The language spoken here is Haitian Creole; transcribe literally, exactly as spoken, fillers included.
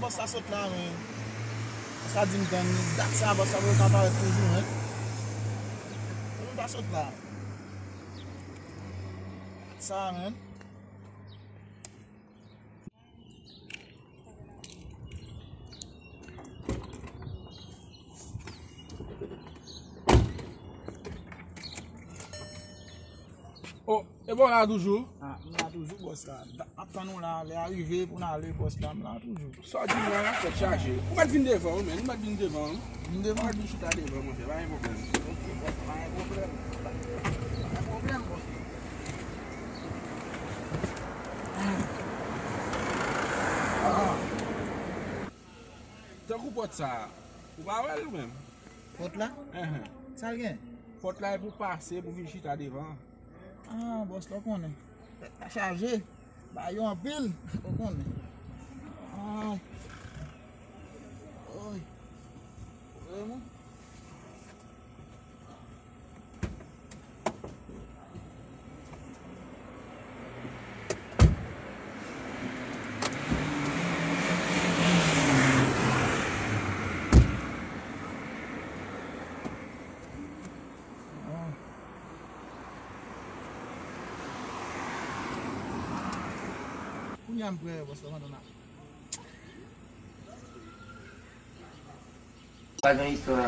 Bòs la sot la, men. Sa di m tann li. Dat sa, bòs la poko ka parèt toujou, men. Fò nou pa sot la. Dat sa, men. Oh, e bon la toujou? Ah, m la toujou, bòs la. M ap tann ou la, lè a rive pou n ale, bòs la, m la toujou. Sa w di m la, tèt chaje. Ou mèt vin devan, wi, men, ou mèt vin devan, wi. Vin devan? Ou mèt vin chita devan, monchè, pa gen pwoblèm. Ok, bòs, pa gen pwoblèm. Pa gen pwoblèm, bòs. Ah. Tankou pòt sa a, ou pa wè l ou menm? Pòt la? Enhen. Sa l gen? Pòt la e pou pase, pou vin chita devan. Ah, bòs la, w konnen. Tèt la chaje. Ba yo anpil. Ou konnen. Ah. Oy. Vrèman. Kounye a m prè, bòs la, pandan n ap Pa gen istwa.